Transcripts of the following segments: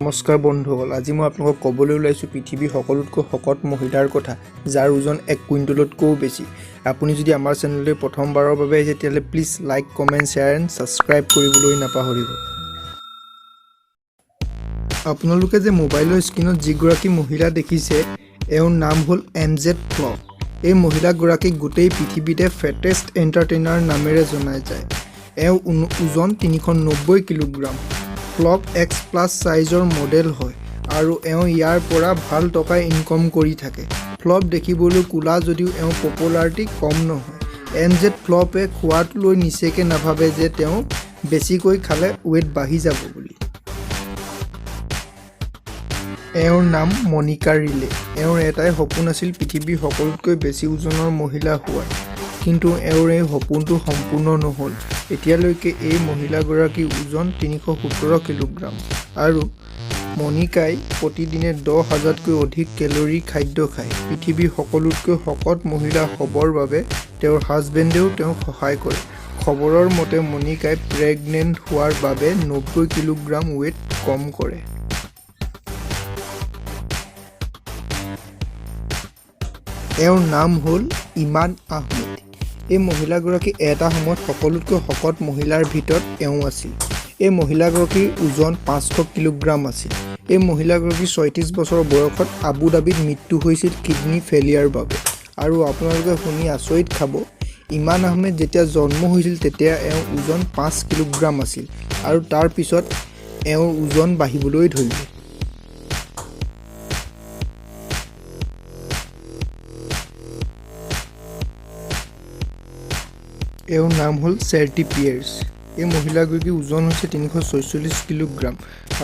নমস্কাৰ বন্ধুসকল, আজি মই আপোনালোকক ক'বলৈ ওলাইছোঁ পৃথিৱীৰ সকলোতকৈ শকত মহিলাৰ কথা, যাৰ ওজন 1 কুইণ্টেলতকৈও বেছি। আপুনি যদি আমাৰ চেনেললৈ প্ৰথমবাৰৰ বাবে আহিছে, তেতিয়াহ'লে please like, comment, share and subscribe কৰিবলৈ নাপাহৰিব। আপোনালোকে যে মোবাইলৰ স্ক্ৰীণত যিগৰাকী মহিলা দেখিছে, এওঁৰ নাম হ'ল এম জেড ফ্লপ। এই মহিলাগৰাকীক গোটেই পৃথিৱীতে ফেটেষ্ট এণ্টাৰটেইনাৰ নামেৰে জনা যায়। এওঁৰ ওজন 390 কিলোগ্ৰাম। ফ্লপ এক্স প্লাছ চাইজৰ মডেল হয় আৰু এওঁ ইয়াৰ পৰা ভাল টকা ইনকম কৰি থাকে। ফ্লপ দেখিবলৈ ক'লা যদিও এওঁ পপুলাৰিটি কম নহয়। এম জেড ফ্লপে খোৱাটো লৈ নিচেকে নাভাবে যে তেওঁ বেছিকৈ খালে ৱেইট বাঢ়ি যাব বুলি। এওঁৰ নাম মনিকা ৰিলে। এওঁৰ এটাই সপোন আছিল, পৃথিৱীৰ সকলোতকৈ বেছি ওজনৰ মহিলা হোৱাৰ। কিন্তু এওঁৰ এই সপোনটো সম্পূৰ্ণ নহ'ল। এতিয়ালৈকে এই মহিলাগৰাকীৰ ওজন 317 কিলোগ্ৰাম আৰু মনিকাই প্ৰতিদিনে 10,000তকৈ অধিক কেলৰি খাদ্য খায়। পৃথিৱীৰ সকলোতকৈ শকত মহিলা হ'বৰ বাবে তেওঁৰ হাজবেণ্ডেও তেওঁক সহায় কৰে। খবৰৰ মতে মনিকাই প্ৰেগনেণ্ট হোৱাৰ বাবে 90 কিলোগ্ৰাম ৱেইট কম কৰে। এওঁৰ নাম হ'ল ইমান আহমেদ। এই মহিলাগৰাকী এটা সময়ত সকলোতকৈ শকত মহিলাৰ ভিতৰত এওঁ আছিল। এই মহিলাগৰাকীৰ ওজন 500 কিলোগ্ৰাম আছিল। এই মহিলাগৰাকীৰ 36 বছৰ বয়সত আবু ধাবিত মৃত্যু হৈছিল কিডনী ফেইলিয়াৰ বাবে। আৰু আপোনালোকে শুনি আচৰিত খাব, ইমান আহমেদ যেতিয়া জন্ম হৈছিল, তেতিয়া এওঁৰ ওজন 5 কিলোগ্ৰাম আছিল আৰু তাৰ পিছত এওঁৰ ওজন বাঢ়িবলৈ ধৰিলে। এওঁৰ নাম হ'ল চেৰটি পিয়েৰ্ছ। এই মহিলাগৰাকীৰ ওজন হৈছে 346 কিলোগ্ৰাম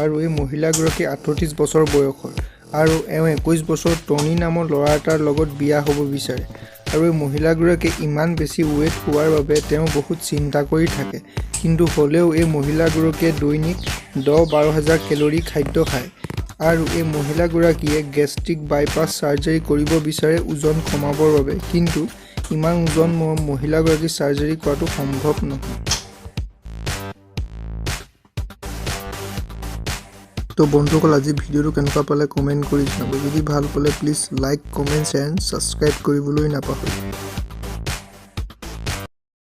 আৰু এই মহিলাগৰাকী 38 বছৰ বয়সৰ আৰু এওঁ 21 বছৰ টনি নামৰ ল'ৰা এটাৰ লগত বিয়া হ'ব বিচাৰে। আৰু এই মহিলাগৰাকী ইমান বেছি ৱেইট হোৱাৰ বাবে তেওঁ বহুত চিন্তা কৰি থাকে। কিন্তু হ'লেও এই মহিলাগৰাকীয়ে দৈনিক 10-12 হাজাৰ কেলৰি খাদ্য খায় আৰু এই মহিলাগৰাকীয়ে গেষ্ট্ৰিক বাইপাছ চাৰ্জাৰী কৰিব বিচাৰে ওজন কমাবৰ বাবে। কিন্তু ইমান ওজন মহিলাগৰাকীৰ চাৰ্জাৰী কৰাটো সম্ভৱ নহয়। তো বন্ধুসকল, আজি ভিডিঅ'টো কেনেকুৱা পালে কমেণ্ট কৰি জনাব। যদি ভাল পালে, please like, comment, share and subscribe কৰিবলৈ নাপাহৰিব।